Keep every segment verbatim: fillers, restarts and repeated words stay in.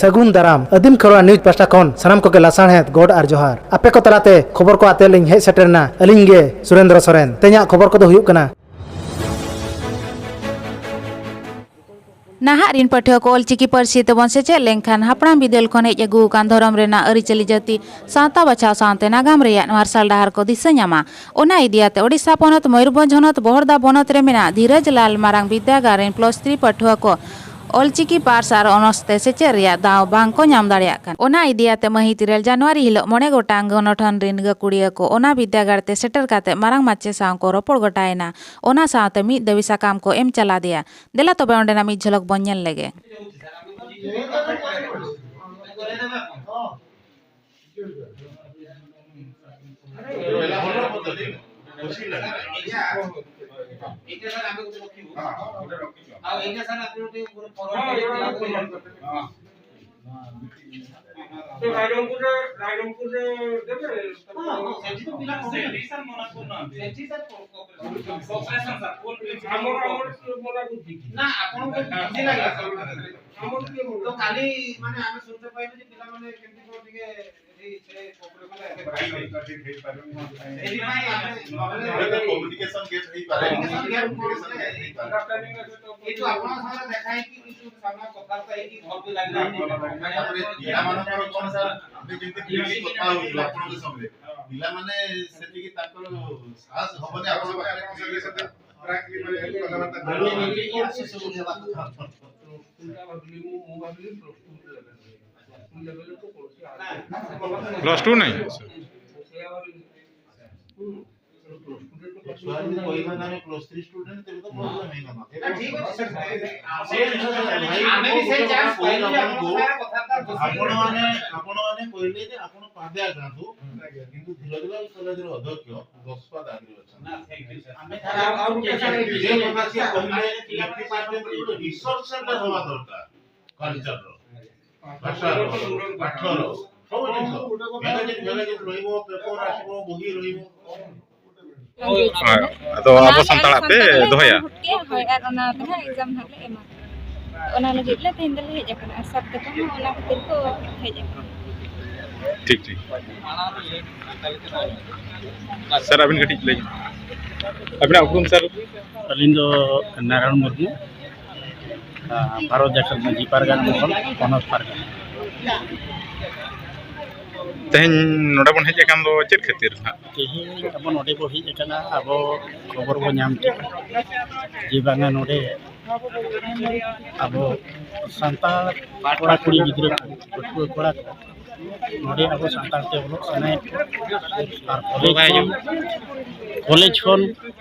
ᱥᱟᱹᱜᱩᱱ ᱫᱟᱨᱟᱢ᱾ ᱟᱹᱫᱤᱢ ᱠᱷᱮᱨᱣᱟᱲ ᱱᱤᱭᱩᱡᱽ ᱯᱟᱦᱴᱟ ᱠᱷᱚᱱ ᱥᱟᱱᱟᱢ ᱠᱚᱜᱮ ᱞᱟᱥᱟᱲᱦᱮᱫ ᱜᱚᱰ ᱟᱨ ᱡᱚᱦᱟᱨ᱾ ᱟᱯᱮ ᱠᱚ ᱛᱟᱞᱟᱛᱮ ᱠᱷᱚᱵᱚᱨ ᱠᱚ ᱟᱛᱮ ᱞᱤᱧ ᱦᱮᱡ ᱥᱮᱴᱮᱨ ᱮᱱᱟ ᱟᱹᱞᱤᱧ ᱜᱮ ᱥᱩᱨᱮᱱᱫᱨᱚ ᱥᱚᱨᱮᱱ᱾ ᱛᱮᱦᱮᱧᱟᱜ ᱠᱷᱚᱵᱚᱨ ᱠᱚᱫᱚ ᱦᱩᱭᱩᱜ ᱠᱟᱱᱟ, ᱱᱟᱦᱟᱜ ᱨᱤᱱ ᱯᱟᱹᱴᱷᱩᱣᱟᱹ ᱠᱚ ᱚᱞᱪᱤᱠᱤ ᱯᱟᱹᱨᱥᱤ ᱛᱮᱵᱚᱱ ᱥᱮᱪᱮᱫ ᱞᱮᱱᱠᱷᱟᱱ ᱦᱟᱯᱲᱟᱢ ᱵᱤᱫᱟᱹᱞ ᱠᱷᱚᱱ ᱦᱮᱡ ᱟᱹᱜᱩ ᱟᱠᱟᱱ ᱫᱷᱚᱨᱚᱢ ᱨᱮᱱᱟᱜ ᱟᱹᱨᱤᱪᱟᱹᱞᱤ, ᱡᱟᱹᱛᱤ, ᱥᱟᱶᱛᱟ ᱵᱟᱪᱷᱟᱣ ᱥᱟᱶᱛᱮ ᱱᱟᱜᱟᱢ ᱨᱮᱭᱟᱜ ᱢᱟᱨᱥᱟᱞ ᱰᱟᱦᱟᱨ ᱠᱚ ᱫᱤᱥᱟᱹ ᱧᱟᱢᱟ᱾ ᱚᱱᱟ ᱤᱫᱤᱭᱟᱛᱮ ᱳᱰᱤᱥᱟ ᱯᱚᱱᱚᱛ ᱢᱚᱭᱩᱨᱵᱷᱚᱸᱡᱽ ᱦᱚᱱᱚᱛ ᱵᱚᱦᱚᱲᱫᱟ ᱵᱚᱱᱚᱛ ᱨᱮ ᱢᱮᱱᱟᱜ ᱫᱷᱤᱨᱟᱡᱽ ᱞᱟᱞ ᱢᱟᱨᱟᱝ ᱵᱤᱨᱫᱟᱹᱜᱟᱲ ᱨᱮᱱ ᱯᱞᱟᱥ ᱛᱷᱨᱤ ᱯᱟᱹᱴᱷᱩᱣᱟᱹ ᱠᱚ ᱚᱞᱪᱤᱠᱤ ᱯᱟᱨᱥ ᱟᱨ ᱚᱱᱚᱨᱥ ᱛᱮ ᱥᱮᱪᱮᱫ ᱨᱮᱭᱟᱜ ᱫᱟᱣ ᱵᱟᱝ ᱠᱚ ᱧᱟᱢ ᱫᱟᱲᱮᱭᱟᱜ ᱠᱟᱱᱟ᱾ ᱚᱱᱟ ᱤᱫᱤᱭᱟᱛᱮ ᱢᱟᱹᱦᱤᱛ ᱤᱨᱟᱹᱞ ᱡᱟᱱᱩᱣᱟᱨᱤ ᱦᱤᱞᱚᱜ ᱢᱚᱬᱮ ᱜᱚᱴᱟᱝ ᱜᱚᱱᱚᱴᱷᱚᱱ ᱨᱤᱱ ᱜᱟᱹᱠᱷᱩᱲᱤᱭᱟᱹ ᱠᱚ ᱚᱱᱟ ᱵᱤᱨᱫᱟᱹᱜᱟᱲ ᱛᱮ ᱥᱮᱴᱮᱨ ᱠᱟᱛᱮ ᱢᱟᱨᱟᱝ ᱢᱟᱪᱮᱫ ᱥᱟᱶ ᱠᱚ ᱨᱚᱯᱚᱲ ᱜᱚᱴᱟᱭᱮᱱᱟ᱾ ᱚᱱᱟ ᱥᱟᱶᱛᱮ ᱢᱤᱫ ᱫᱟᱹᱵᱤ ᱥᱟᱠᱟᱢ ᱠᱚ ᱮᱢ ᱪᱟᱞᱟᱫᱮᱭᱟ᱾ ᱫᱮᱞᱟ ᱛᱚᱵᱮ ᱚᱸᱰᱮᱱᱟᱜ ᱢᱤᱫ ᱡᱷᱚᱞᱚᱠ ᱵᱚᱱ ᱧᱮᱞ ᱞᱮᱜᱮ᱾ ତ ରାଇରଙ୍ଗପୁରରେ, ରାଇରଙ୍ଗପୁରରେ ଦେବେ? ହଁ, ହଁ, ସେଠି ତ ପିଲା କମେଇବେ। ସେଠି ସାର୍ ମନା କରୁନାହାନ୍ତି। ସେଠି ସାର୍ କ-, କ-, କର୍ପୋରେସନ ସାର୍, ଫୁଲ୍ ଆମର, ଆମର ମନା କରୁଛି। ନା, ଆପଣଙ୍କୁ ଇଜି ଲାଗିଲା ସାର୍। ଆମର କିଏ ମନା ତ କାଲି ମାନେ ଆମେ ଶୁଣିତେ ପାଇଲୁ ଯେ ପିଲାମାନେ କେମିତି କଣ ଟିକେ ଏଠି ସେ କର୍ପୋରେସନ ହେଇପାରିବ। ସେଥିପାଇଁ ଆମେ କମ୍ୟୁନିକେସନ ଗ୍ୟାପ୍ ହେଇପାରେ। କମ୍ୟୁନିକେସନ ଗ୍ୟାପ୍ କମ୍ୟୁନିକେସନ ଗ୍ୟାପ୍ ହେଇପାରେ। ଏ ଯୋଉ ଆପଣଙ୍କ ସାଙ୍ଗରେ ଦେଖା ହେଇକି, କି ଯୋଉ ସାମ୍ନା କଥାବାର୍ତ୍ତା ହେଇକି ଭଲ ବି ଲାଗିଲା। ତାପରେ ପିଲାମାନଙ୍କର କଣ ସାର୍, ଆମେ ଯେମିତି ଫ୍ରିଲି କଥା ହଉଛୁ ଆପଣଙ୍କ ସାଙ୍ଗରେ, ପିଲାମାନେ ସେତିକି ତାଙ୍କର ସାହସ ହବନି ଆପଣଙ୍କ ପାଖରେ ଫ୍ରିଲି କଥା। ପ୍ଲସ୍ ଟୁ ନାହିଁ? ଛୁଆ ଯଦି କହିଥାନ୍ତେ ଆମେ ପ୍ଲସ୍ ଥ୍ରୀ ଷ୍ଟୁଡେଣ୍ଟ, ତେବେ ତ ପ୍ରୋବ୍ଲେମ ହେଇନଥାନ୍ତା। ନା, ଠିକ୍ ଅଛି ସାର୍। ସେ ଜିନିଷ ସାର୍, ଭାଇ, ଆମେ ବି ମୁଁ ସେଇ ଗୋଟେ ଚାନ୍ସ କଥା କହିଲି ପାଇଲୁ ଯେ ଆପଣଙ୍କୁ, ଆପଣଙ୍କ ସାଙ୍ଗରେ କଥାବାର୍ତ୍ତା ବସିକି ଆପଣମାନେ, ଆପଣମାନେ କହିଲେ ଯେ ଆପଣ ପାଦେ ଆଗାନ୍ତୁ, ଆଜ୍ଞା। କିନ୍ତୁ ଧୀରଜ ଲାଲ କଲେଜର ଅଧ୍ୟକ୍ଷ ଦଶ ପାଦ ଆଗରେ ଅଛନ୍ତି। ନା, ଥ୍ୟାଙ୍କ ୟୁ ସାର୍। ଆମେ ସାର୍, ଆଉ, ଆଉ ଗୋଟେ ସାର୍, ଯେ କଥା ସିଏ କହିଲେ, ଲେଫ୍ଟ ଡିପାର୍ଟମେଣ୍ଟରେ ଗୋଟେ ରିସର୍ଚ୍ଚ ସେଣ୍ଟର ହବା ଦରକାର, କଲଚରର, ଭାଷାର, ପାଠର, ସବୁ ଜିନିଷ। ମ୍ୟାଗାଜିନ୍, ମ୍ୟାଗାଜିନ୍ ରହିବ, ପେପର ଆସିବ, ବହି ରହିବ। ᱟᱫᱚ ᱟᱵᱚ ᱥᱟᱱᱛᱟᱲᱟᱜ ᱯᱮ ᱫᱚᱦᱚᱭᱟ? ᱦᱳᱭ, ᱟᱨ ᱚᱱᱟ ᱛᱮ ᱦᱟᱸᱜ ᱮᱠᱡᱟᱢ ᱦᱟᱸᱜ ᱞᱮ ᱮᱢᱟ᱾ ᱚᱱᱟ ᱞᱟᱹᱜᱤᱫ ᱞᱮ ᱛᱮᱦᱮᱧ ᱫᱚᱞᱮ ᱦᱮᱡ ᱟᱠᱟᱱᱟ ᱟᱨ ᱥᱟᱨ ᱛᱟᱠᱚ ᱦᱚᱸ ᱚᱱᱟ ᱠᱷᱟᱹᱛᱤᱨ ᱠᱚ ᱦᱮᱡ ᱟᱠᱟᱱᱟ᱾ ᱴᱷᱤᱠ, ᱴᱷᱤᱠ᱾ ᱥᱟᱨ, ᱟᱹᱵᱤᱱ ᱠᱟᱹᱴᱤᱡ ᱞᱟᱹᱭ ᱵᱤᱱ᱾ ᱟᱹᱵᱤᱱᱟᱜ ᱩᱯᱨᱩᱢ, ᱥᱟᱨ? ᱟᱹᱞᱤᱧ ᱫᱚ ᱱᱟᱨᱟᱭᱚᱱ ᱢᱩᱨᱢᱩ, ᱟᱨ ᱵᱷᱟᱨᱚᱛ ᱡᱟᱠᱟᱛ ᱢᱟᱹᱡᱷᱤ ᱯᱟᱨᱜᱟᱱᱟ ᱢᱚᱦᱚᱞ, ᱯᱚᱱᱚᱛ ᱯᱟᱨᱜᱟᱱᱟ᱾ ᱛᱮᱦᱮᱧ ᱱᱚᱰᱮ ᱵᱚᱱ ᱦᱮᱡ ᱟᱠᱟᱱ ᱫᱚ ᱪᱮᱫ ᱠᱷᱟᱹᱛᱤᱨ ᱱᱟᱦᱟᱜ? ᱛᱮᱦᱮᱧ ᱟᱵᱚ ᱱᱚᱰᱮ ᱵᱚ ᱦᱮᱡ ᱟᱠᱟᱱᱟ, ᱟᱵᱚ ᱠᱷᱚᱵᱚᱨ ᱵᱚ ᱧᱟᱢ ᱠᱮᱫᱟ ᱡᱮ ᱵᱟᱝᱟ ᱱᱚᱰᱮ ᱟᱵᱚ ᱥᱟᱱᱛᱟᱲ ᱠᱚᱲᱟ ᱠᱩᱲᱤ ᱜᱤᱫᱽᱨᱟᱹ ᱠᱚ, ᱯᱟᱹᱴᱷᱩᱣᱟᱹ ᱠᱚᱲᱟ ᱠᱚ ᱱᱚᱰᱮ ᱟᱵᱚ ᱥᱟᱱᱛᱟᱲ ᱛᱮ ᱚᱞᱚᱜ ᱥᱟᱱᱟᱭᱮᱫ ᱠᱚᱣᱟ᱾ ᱟᱨ ᱠᱚᱞᱮᱡᱽ ᱠᱷᱚᱱ, ᱠᱚᱞᱮᱡᱽ ᱠᱷᱚᱱ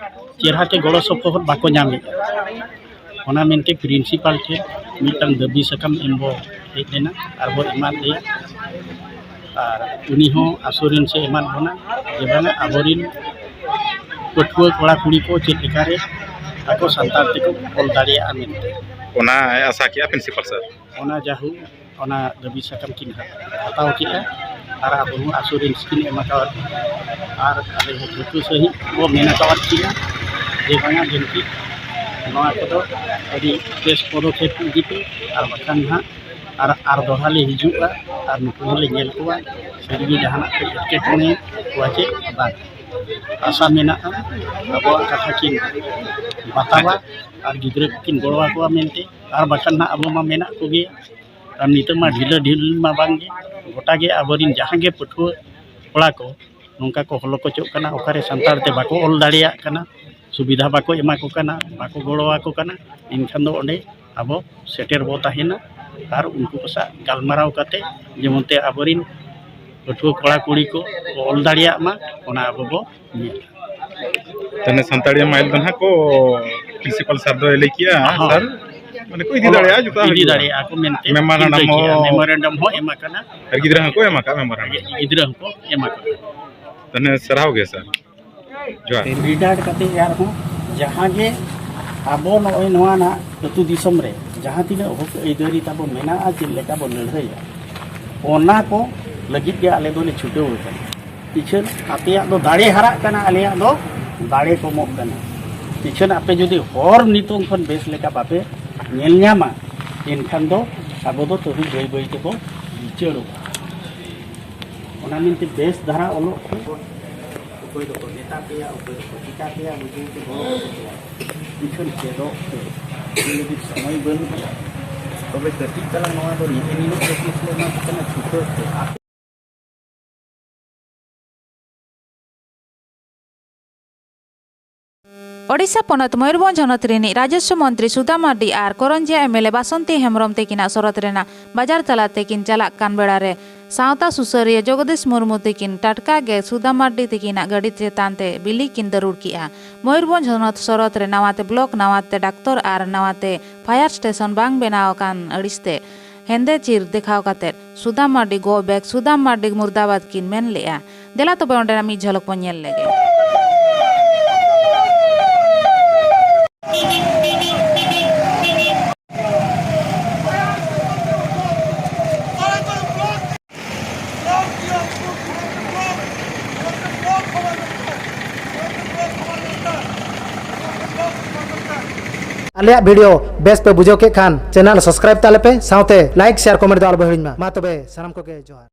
ᱪᱮᱦᱨᱟ ᱛᱮ ᱜᱚᱲᱚ ᱥᱚᱯᱚᱦᱚᱫ ᱵᱟᱠᱚ ᱧᱟᱢᱮᱫᱼᱟ᱾ ᱚᱱᱟ ᱢᱮᱱᱛᱮ ᱯᱨᱤᱱᱥᱤᱯᱟᱞ ᱴᱷᱮᱱ ᱢᱤᱫᱴᱟᱝ ᱫᱟᱹᱵᱤ ᱥᱟᱠᱟᱢ ᱮᱢ ᱵᱚ ᱦᱮᱡ ᱞᱮᱱᱟ ᱟᱨ ᱵᱚ ᱮᱢᱟᱫ ᱫᱮᱭᱟ᱾ ᱟᱨ ᱩᱱᱤ ᱦᱚᱸ ᱟᱥᱩᱨᱮᱱᱥ ᱮ ᱮᱢᱟᱫ ᱵᱚᱱᱟ ᱡᱮ ᱵᱟᱝᱟ ᱟᱵᱚᱨᱮᱱ ᱯᱟᱹᱴᱷᱩᱣᱟᱹ ᱠᱚᱲᱟ ᱠᱩᱲᱤ ᱠᱚ ᱪᱮᱫ ᱞᱮᱠᱟᱨᱮ ᱟᱠᱚ ᱥᱟᱱᱛᱟᱲ ᱛᱮᱠᱚ ᱚᱞ ᱫᱟᱲᱮᱭᱟᱜᱼᱟ ᱢᱮᱱᱛᱮ᱾ ᱚᱱᱟ ᱟᱥᱟ ᱠᱮᱜᱼᱟ ᱯᱨᱤᱱᱥᱤᱯᱟᱞ ᱥᱟᱨ? ᱚᱱᱟ ᱡᱟᱦᱩ ᱚᱱᱟ ᱫᱟᱹᱵᱤ ᱥᱟᱠᱟᱢ ᱠᱤᱱ ᱦᱟᱛᱟᱣ ᱠᱮᱜᱼᱟ ᱟᱨ ᱟᱵᱚ ᱦᱚᱸ ᱟᱥᱩᱨᱮᱱᱥ ᱠᱤᱱ ᱮᱢ ᱟᱠᱟᱣᱟᱫ ᱵᱚᱱᱟ᱾ ᱟᱨ ᱟᱞᱮ ᱦᱚᱸ ᱴᱷᱟᱹᱣᱠᱟᱹ ᱥᱟᱺᱦᱤᱡ ᱵᱚ ᱢᱮᱱ ᱟᱠᱟᱣᱟᱫ ᱠᱤᱱᱟ ᱡᱮ ᱵᱟᱝᱟ ᱵᱤᱱᱛᱤ ᱱᱚᱣᱟ ᱠᱚᱫᱚ ᱟᱹᱰᱤ ᱵᱮᱥ ᱯᱚᱫᱚᱠᱷᱮᱯ ᱤᱫᱤ ᱯᱮ, ᱟᱨ ᱵᱟᱠᱷᱟᱱ ᱱᱟᱦᱟᱜ ᱟᱨ, ᱟᱨ ᱫᱚᱦᱲᱟ ᱞᱮ ᱦᱤᱡᱩᱜᱼᱟ ᱟᱨ ᱱᱩᱠᱩ ᱦᱚᱸᱞᱮ ᱧᱮᱞ ᱠᱚᱣᱟ ᱥᱟᱹᱨᱤᱜᱮ ᱡᱟᱦᱟᱱᱟᱜ ᱯᱮ ᱮᱴᱠᱮᱴᱚᱬᱮ ᱠᱚᱣᱟ ᱪᱮ ᱵᱟᱝ᱾ ᱟᱥᱟ ᱢᱮᱱᱟᱜᱼᱟ ᱟᱵᱚᱣᱟᱜ ᱠᱟᱛᱷᱟ ᱠᱤᱱ ᱵᱟᱛᱟᱣᱟ ᱟᱨ ᱜᱤᱫᱽᱨᱟᱹ ᱠᱚᱠᱤᱱ ᱜᱚᱲᱚ ᱟᱠᱚᱣᱟ ᱢᱮᱱᱛᱮ, ᱟᱨ ᱵᱟᱠᱷᱟᱱ ᱱᱟᱦᱟᱜ ᱟᱵᱚ ᱢᱟ ᱢᱮᱱᱟᱜ ᱠᱚᱜᱮ᱾ ᱟᱨ ᱱᱤᱛᱚᱜ ᱢᱟ ᱰᱷᱤᱞᱟᱹ ᱰᱷᱤᱞ ᱢᱟ ᱵᱟᱝ ᱜᱮ, ᱜᱚᱴᱟ ᱜᱮ ᱟᱵᱚᱨᱮᱱ ᱡᱟᱦᱟᱸ ᱜᱮ ᱯᱟᱹᱴᱷᱩᱣᱟᱹ ᱠᱚᱲᱟ ᱠᱚ ᱱᱚᱝᱠᱟ ᱠᱚ ᱦᱚᱞᱚ ᱠᱚᱪᱚᱜ ᱠᱟᱱᱟ, ᱚᱠᱟᱨᱮ ᱥᱟᱱᱛᱟᱲ ᱛᱮ ᱵᱟᱠᱚ ᱚᱞ ᱫᱟᱲᱮᱭᱟᱜ ᱠᱟᱱᱟ, ᱥᱩᱵᱤᱫᱷᱟ ᱵᱟᱠᱚ ᱮᱢᱟ ᱠᱚ ᱠᱟᱱᱟ, ᱵᱟᱠᱚ ᱜᱚᱲᱚ ᱟᱠᱚ ᱠᱟᱱᱟ, ᱮᱱᱠᱷᱟᱱ ᱫᱚ ᱚᱸᱰᱮ ᱟᱵᱚ ᱥᱮᱴᱮᱨ ᱵᱚ ᱛᱟᱦᱮᱱᱟ ᱟᱨ ᱩᱱᱠᱩ ᱠᱚ ᱥᱟᱶ ᱜᱟᱞᱢᱟᱨᱟᱣ ᱠᱟᱛᱮ ᱡᱮᱢᱚᱱ ᱛᱮ ᱟᱵᱚᱨᱮᱱ ᱯᱟᱹᱴᱷᱩᱣᱟᱹ ᱠᱚᱲᱟ ᱠᱩᱲᱤ ᱠᱚ ᱚᱞ ᱫᱟᱲᱮᱭᱟᱜ ᱢᱟ, ᱚᱱᱟ ᱟᱵᱚ ᱵᱚ ᱧᱮᱞᱟ᱾ ᱛᱟᱦᱞᱮ ᱥᱟᱱᱛᱟᱲᱤ ᱢᱟᱭᱤᱞ ᱫᱚ ᱱᱟᱦᱟᱜ ᱠᱚ ᱯᱨᱤᱱᱥᱤᱯᱟᱞ ᱥᱟᱨ ᱫᱚᱭ ᱞᱟᱹᱭ ᱠᱮᱜᱼᱟ, ᱦᱚᱸ᱾ ᱥᱟᱨ ᱢᱟᱱᱮ ᱠᱚ ᱤᱫᱤ ᱫᱟᱲᱮᱭᱟᱜᱼᱟ, ᱡᱚᱛᱚ ᱤᱫᱤ ᱦᱩᱭᱩᱜᱼᱟ᱾ ᱫᱟᱲᱮᱭᱟᱜᱼᱟ ᱠᱚ ᱢᱮᱱᱛᱮ ᱢᱮᱢᱳᱨᱮᱱᱰᱟᱢ ᱪᱤᱱᱛᱟᱹ ᱠᱮᱜᱼᱟ᱾ ᱦᱚᱸ ᱢᱮᱢᱳᱨᱮᱱᱰᱟᱢ ᱦᱚᱸ ᱮᱢ ᱟᱠᱟᱱᱟ᱾ ᱟᱨ ᱜᱤᱫᱽᱨᱟᱹ ᱦᱚᱸᱠᱚ ᱮᱢ ᱟᱠᱟᱫ ᱢᱮᱢᱳᱨᱮᱱᱰᱟᱢ᱾ ᱜᱤᱫᱽᱨᱟᱹ ᱦᱚᱸᱠᱚ ᱮᱢ ᱟᱠᱟᱫᱟ᱾ ᱛᱟᱦᱞᱮ ᱥᱟᱨᱦᱟᱣ ᱜᱮ ᱥᱟᱨ᱾ ᱡᱚᱦᱟᱨ᱾ ᱨᱤᱴᱟᱭᱟᱨᱰ ᱠᱟᱛᱮ ᱟᱨᱦᱚᱸ ᱡᱟᱦᱟᱸ ᱜᱮ ᱟᱵᱚ ᱱᱚᱜᱼᱚᱭ ᱱᱚᱣᱟ ᱱᱟᱜ ᱟᱹᱛᱩ ᱫᱤᱥᱚᱢ ᱨᱮ ᱡᱟᱦᱟᱸ ᱛᱤᱱᱟᱹᱜ ᱦᱚᱠ ᱟᱹᱭᱫᱟᱹᱨᱤ ᱛᱟᱵᱚ ᱢᱮᱱᱟᱜᱼᱟ, ᱪᱮᱫ ᱞᱮᱠᱟ ᱵᱚ ᱞᱟᱹᱲᱦᱟᱹᱭᱟ, ᱚᱱᱟ ᱠᱚ ᱞᱟᱹᱜᱤᱫ ᱜᱮ ᱟᱞᱮ ᱫᱚᱞᱮ ᱪᱷᱩᱴᱟᱹᱣ ᱟᱠᱟᱱᱟ᱾ ᱤᱠᱷᱟᱹᱱ ᱟᱯᱮᱭᱟᱜ ᱫᱚ ᱫᱟᱲᱮ ᱦᱟᱨᱟᱜ ᱠᱟᱱᱟ, ᱟᱞᱮᱭᱟᱜ ᱫᱚ ᱫᱟᱲᱮ ᱠᱚᱢᱚᱜ ᱠᱟᱱᱟ᱾ ᱤᱠᱷᱟᱹᱱ ᱟᱯᱮ ᱡᱩᱫᱤ ᱦᱚᱨ ᱱᱤᱛᱚᱝ ᱠᱷᱚᱱ ᱵᱮᱥ ᱞᱮᱠᱟ ᱵᱟᱯᱮ ᱧᱮᱞ ᱧᱟᱢᱟ, ᱮᱱᱠᱷᱟᱱ ᱫᱚ ᱟᱵᱚ ᱫᱚ ᱛᱚᱵᱮ ᱵᱟᱹᱭ ᱵᱟᱹᱭ ᱛᱮᱵᱚ ᱵᱤᱪᱟᱹᱨᱚᱜᱼᱟ᱾ ᱚᱱᱟ ᱢᱮᱱᱛᱮ ᱵᱮᱥ ᱫᱷᱟᱨᱟ ᱚᱞᱚᱜ ᱠᱚ, ᱚᱠᱚᱭ ᱫᱚᱠᱚ ᱢᱮᱛᱟ ᱯᱮᱭᱟ, ᱚᱠᱚᱭ ᱫᱚᱠᱚ ᱪᱤᱠᱟ ᱯᱮᱭᱟ, ᱵᱩᱡᱷᱟᱹᱣ ᱛᱮ ᱜᱚᱲᱚ ᱠᱚ ᱪᱟᱞᱟᱜ᱾ ᱤᱠᱷᱟᱹᱱ ᱪᱮᱫᱚᱜ ᱯᱮ, ᱤᱧ ᱞᱟᱹᱜᱤᱫ ᱥᱚᱢᱚᱭ ᱵᱟᱹᱱᱩᱜᱼᱟ᱾ ᱛᱚᱵᱮ ᱠᱟᱹᱴᱤᱡ ᱛᱟᱞᱟᱝ ᱱᱚᱣᱟ ᱫᱚ ᱱᱤᱭᱟᱹ ᱱᱤᱱᱟᱹᱜ ᱜᱮ ᱛᱤᱥ ᱞᱮ ᱮᱢᱟ ᱯᱮ ᱠᱟᱱᱟ, ᱪᱷᱩᱴᱟᱹᱣ ᱯᱮ᱾ ᱳᱰᱤᱥᱟ ᱯᱚᱱᱚᱛ ᱢᱚᱭᱩᱨᱵᱷᱚᱸᱡᱽ ᱦᱚᱱᱚᱛ ᱨᱤᱱᱤᱡ ᱨᱟᱡᱚᱥᱣᱚ ᱢᱚᱱᱛᱨᱤ ᱥᱩᱫᱷᱟ ᱢᱟᱨᱰᱤ ᱟᱨ ᱠᱚᱨᱚᱧᱡᱤᱭᱟ M L A Basanti Hembrom ᱛᱤᱠᱤᱱᱟᱜ ᱥᱚᱨᱚᱛ ᱨᱮᱱᱟᱜ ᱵᱟᱡᱟᱨ ᱛᱟᱞᱟ ᱛᱮᱠᱤᱱ ᱪᱟᱞᱟᱜ ᱠᱟᱱ ᱵᱮᱲᱟ ᱨᱮ ᱥᱟᱶᱛᱟ ᱥᱩᱥᱟᱹᱨᱤᱭᱟᱹ ᱡᱚᱜᱚᱫᱤᱥ ᱢᱩᱨᱢᱩ ᱛᱤᱠᱤᱱ ᱴᱟᱴᱠᱟ ᱜᱮ ᱥᱩᱫᱷᱟ ᱢᱟᱨᱰᱤ ᱛᱤᱠᱤᱱᱟᱜ ᱜᱟᱹᱰᱤ ᱪᱮᱛᱟᱱ ᱛᱮ ᱵᱤᱞᱤ ᱠᱤᱱ ᱫᱟᱹᱨᱩᱲ ᱠᱮᱜᱼᱟ᱾ ᱢᱚᱭᱩᱨᱵᱷᱚᱸᱡᱽ ᱦᱚᱱᱚᱛ ᱥᱚᱨᱚᱛ ᱨᱮ ᱱᱟᱣᱟᱛᱮ ᱵᱞᱚᱠ, ᱱᱟᱣᱟᱛᱮ ᱰᱟᱠᱛᱚᱨ ᱟᱨ ᱱᱟᱣᱟᱛᱮ ᱯᱷᱟᱭᱟᱨ ᱥᱴᱮᱥᱚᱱ ᱵᱟᱝ ᱵᱮᱱᱟᱣ ᱟᱠᱟᱱ ᱟᱹᱲᱤᱥ ᱛᱮ ᱦᱮᱸᱫᱮ ᱪᱤᱨ ᱫᱮᱠᱷᱟᱣ ᱠᱟᱛᱮ ᱥᱩᱫᱷᱟ ᱢᱟᱨᱰᱤ ᱜᱳ ᱵᱮᱠ, ᱥᱩᱫᱷᱟ ᱢᱟᱨᱰᱤ ᱢᱩᱨᱫᱟᱵᱟᱫᱽ ᱠᱤᱱ ᱢᱮᱱ ᱞᱮᱜᱼᱟ᱾ ᱫᱮᱞᱟ ᱛᱚᱵᱮ ᱚᱸᱰᱮᱱᱟᱜ ᱢᱤᱫ ᱡᱷᱚᱞᱚᱠ ᱵᱚᱱ ᱧᱮᱞ ᱞᱮᱜᱮ᱾ ᱟᱞᱮᱭᱟᱜ ᱵᱷᱤᱰᱤᱭᱳ ᱵᱮᱥ ᱯᱮ ᱵᱩᱡᱷᱟᱹᱣ ᱠᱮᱫ ᱠᱷᱟᱱ ᱪᱮᱱᱮᱞ ᱥᱟᱵᱥᱠᱨᱟᱭᱤᱵ ᱛᱟᱞᱮ ᱯᱮ, ᱥᱟᱶᱛᱮ ᱞᱟᱭᱤᱠ, ᱥᱮᱭᱟᱨ, ᱠᱚᱢᱮᱱᱴ ᱫᱚ ᱟᱞᱚ ᱯᱮ ᱦᱤᱲᱤᱧ ᱢᱟ᱾ ᱢᱟ ᱛᱚᱵᱮ ᱥᱟᱱᱟᱢ ᱠᱚᱜᱮ ᱡᱚᱦᱟᱨ᱾